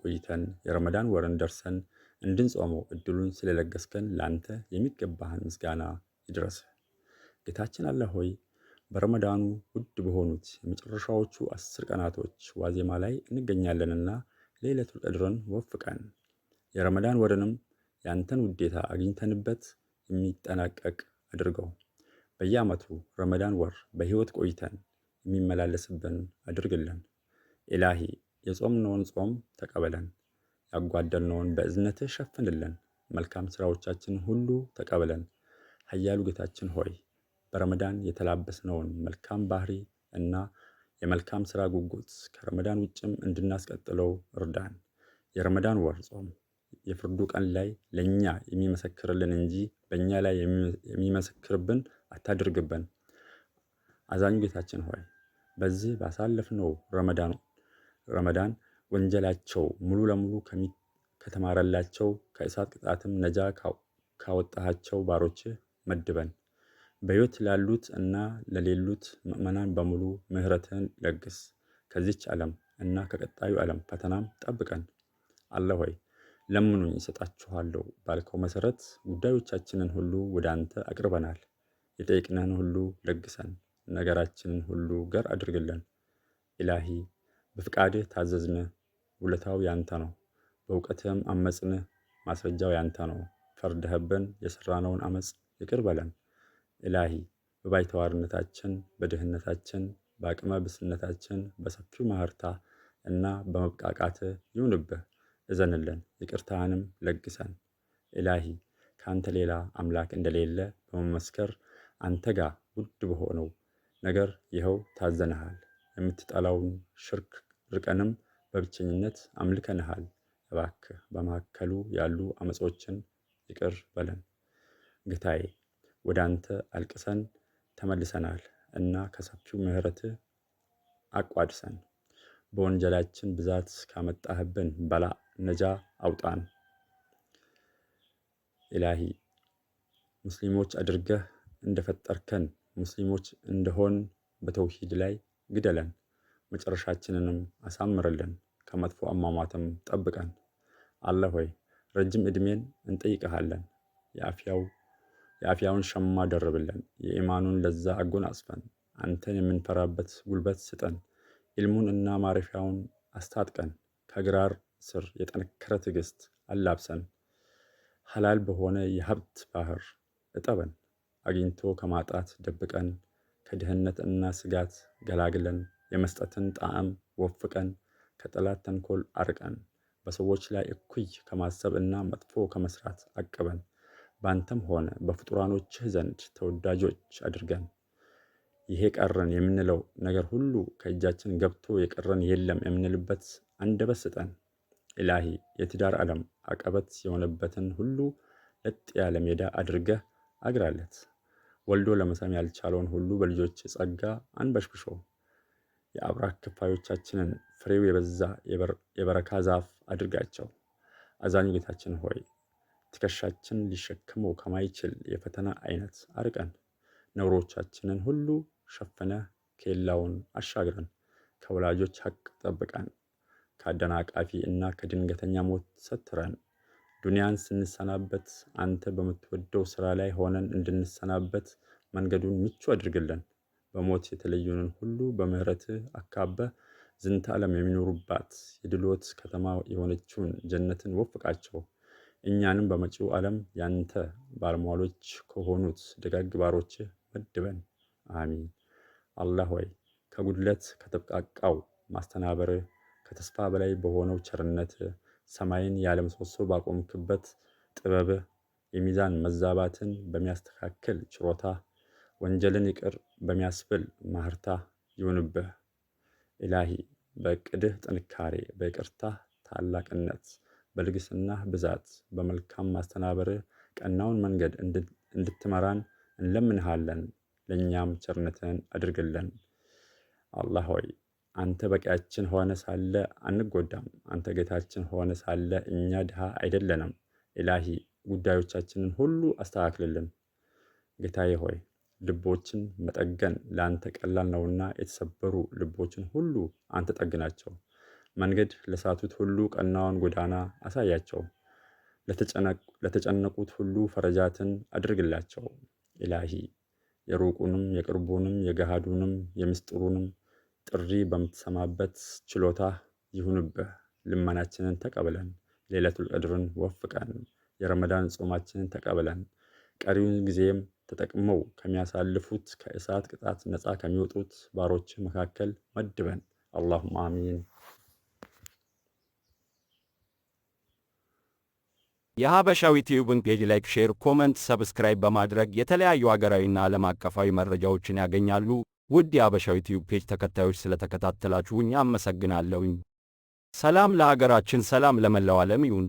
ቆይተን የረመዳን ወርን ደርሰን እንድንጾመው እድሉን ስለለገስከን ለአንተ የሚገባህን ምስጋና ይድረስህ። ጌታችን አላህ ሆይ፣ በረመዳኑ ውድ በሆኑት የመጨረሻዎቹ 10 ቀናቶች ዋዜማ ላይ እንገኛለንና ሌይለቱል ቀድርን ወፍቀን፣ የረመዳን ወርንም ያንተን ውዴታ አግኝተንበት የሚጠናቀቅ አድርገው። በየዓመቱ ረመዳን ወር በሕይወት ቆይተን የሚመላለስብን አድርግልን። ኢላሂ፣ የጾምነውን ጾም ተቀበለን፣ ያጓደልነውን በእዝነትህ ሸፍንልን፣ መልካም ስራዎቻችንን ሁሉ ተቀበለን። ኃያሉ ጌታችን ሆይ፣ በረመዳን የተላበስነውን መልካም ባህሪ እና የመልካም ስራ ጉጉት ከረመዳን ውጭም እንድናስቀጥለው እርዳን። የረመዳን ወር ጾም የፍርዱ ቀን ላይ ለእኛ የሚመሰክርልን እንጂ በእኛ ላይ የሚመሰክርብን አታድርግብን። አዛኙ ጌታችን ሆይ፣ በዚህ ባሳለፍነው ረመዳን ወንጀላቸው ሙሉ ለሙሉ ከተማረላቸው፣ ከእሳት ቅጣትም ነጃ ካወጣሃቸው ባሮችህ መድበን። በሕይወት ላሉት እና ለሌሉት ምዕመናን በሙሉ ምህረትህን ለግስ። ከዚች ዓለም እና ከቀጣዩ ዓለም ፈተናም ጠብቀን። አላህ ሆይ፣ ለምኑኝ እሰጣችኋለሁ ባልከው መሰረት ጉዳዮቻችንን ሁሉ ወደ አንተ አቅርበናል። የጠየቅንህን ሁሉ ለግሰን፣ ነገራችንን ሁሉ ገር አድርግልን። ኢላሂ፣ በፍቃድህ ታዘዝንህ፣ ውለታው ያንተ ነው። በእውቀትህም አመፅንህ፣ ማስረጃው ያንተ ነው። ፈርደህብን የሰራነውን አመፅ ይቅር በለን። ኢላሂ፣ በባይተዋርነታችን፣ በድህነታችን፣ በአቅመ ብስነታችን በሰፊው ማህርታ እና በመብቃቃትህ ይሁንብህ። እዘንልን፣ ይቅርታህንም ለግሰን። ኢላሂ፣ ከአንተ ሌላ አምላክ እንደሌለ በመመስከር አንተ ጋር ውድ በሆነው ነገር ይኸው ታዘንሃል። የምትጠላውን ሽርክ ርቀንም በብቸኝነት አምልከንሃል። እባክህ በመካከሉ ያሉ አመጾችን ይቅር በለን። ጌታዬ፣ ወደ አንተ አልቅሰን ተመልሰናል እና ከሰፊው ምህረትህ አቋድሰን። በወንጀላችን ብዛት ካመጣህብን በላ ነጃ አውጣን። ኢላሂ፣ ሙስሊሞች አድርገህ እንደፈጠርከን ሙስሊሞች እንደሆን በተውሂድ ላይ ግደለን። መጨረሻችንንም አሳምርልን፣ ከመጥፎ አሟሟትም ጠብቀን። አላህ ሆይ፣ ረጅም ዕድሜን እንጠይቅሃለን። የአፍያውን ሸማ ደርብልን፣ የኢማኑን ለዛ አጎናጽፈን፣ አንተን የምንፈራበት ጉልበት ስጠን፣ ኢልሙን እና ማረፊያውን አስታጥቀን፣ ከግራር ስር የጠነከረ ትዕግስት አላብሰን፣ ሐላል በሆነ የሀብት ባህር እጠበን፣ አግኝቶ ከማጣት ደብቀን፣ ከድህነት እና ስጋት ገላግለን፣ የመስጠትን ጣዕም ወፍቀን፣ ከጠላት ተንኮል አርቀን፣ በሰዎች ላይ እኩይ ከማሰብ እና መጥፎ ከመስራት አቅበን፣ ባንተም ሆነ በፍጡራኖችህ ዘንድ ተወዳጆች አድርገን። ይሄ ቀረን የምንለው ነገር ሁሉ ከእጃችን ገብቶ የቀረን የለም የምንልበት አንደበት ስጠን። ኢላሂ፣ የትዳር ዓለም አቀበት የሆነበትን ሁሉ ለጥ ያለ ሜዳ አድርገህ አግራለት። ወልዶ ለመሳም ያልቻለውን ሁሉ በልጆች ጸጋ አንበሽብሾ፣ የአብራክ ክፋዮቻችንን ፍሬው የበዛ የበረካ ዛፍ አድርጋቸው። አዛኙ ጌታችን ሆይ፣ ትከሻችን ሊሸከመው ከማይችል የፈተና አይነት አርቀን፣ ነውሮቻችንን ሁሉ ሸፍነህ ኬላውን አሻግረን፣ ከወላጆች ሐቅ ጠብቀን፣ ከአደናቃፊ እና ከድንገተኛ ሞት ሰትረን፣ ዱንያን ስንሰናበት አንተ በምትወደው ስራ ላይ ሆነን እንድንሰናበት መንገዱን ምቹ አድርግልን። በሞት የተለዩንን ሁሉ በምህረትህ አካበህ ዝንተ ዓለም የሚኖሩባት የድሎት ከተማ የሆነችውን ጀነትን ወፍቃቸው። እኛንም በመጪው ዓለም ያንተ ባለሟሎች ከሆኑት ደጋግ ባሮችህ መድበን። አሚን። አላህ ሆይ፣ ከጉድለት ከተብቃቃው ማስተናበርህ፣ ከተስፋ በላይ በሆነው ቸርነትህ፣ ሰማይን ያለ ምሰሶ ባቆምክበት ጥበብህ፣ የሚዛን መዛባትን በሚያስተካክል ችሮታ፣ ወንጀልን ይቅር በሚያስብል ማህርታ ይሁንብህ። ኢላሂ፣ በእቅድህ ጥንካሬ፣ በይቅርታህ ታላቅነት፣ በልግስናህ ብዛት፣ በመልካም ማስተናበርህ ቀናውን መንገድ እንድትመራን እንለምንሃለን። ለእኛም ቸርነትህን አድርግልን። አላህ ሆይ፣ አንተ በቂያችን ሆነ ሳለ አንጎዳም። አንተ ጌታችን ሆነ ሳለ እኛ ድሃ አይደለንም። ኢላሂ፣ ጉዳዮቻችንን ሁሉ አስተካክልልን። ጌታዬ ሆይ፣ ልቦችን መጠገን ለአንተ ቀላል ነውና የተሰበሩ ልቦችን ሁሉ አንተ ጠግናቸው። መንገድ ለሳቱት ሁሉ ቀናውን ጎዳና አሳያቸው። ለተጨነቁት ሁሉ ፈረጃትን አድርግላቸው። ኢላሂ፣ የሩቁንም የቅርቡንም የገሃዱንም የምስጢሩንም ጥሪ በምትሰማበት ችሎታ ይሁንብህ። ልመናችንን ተቀበለን። ሌለቱል ቀድርን ወፍቀን። የረመዳን ጾማችንን ተቀበለን። ቀሪውን ጊዜም ተጠቅመው ከሚያሳልፉት፣ ከእሳት ቅጣት ነፃ ከሚወጡት ባሮች መካከል መድበን። አላሁመ አሚን። የሀበሻዊ ቲዩብን page like፣ share፣ comment፣ subscribe በማድረግ የተለያዩ ሀገራዊና ዓለም አቀፋዊ መረጃዎችን ያገኛሉ። ውድ የሀበሻዊ ቲዩብ page ተከታዮች፣ ስለተከታተላችሁኝ አመሰግናለሁኝ። ሰላም ለሀገራችን፣ ሰላም ለመላው ዓለም ይሁን።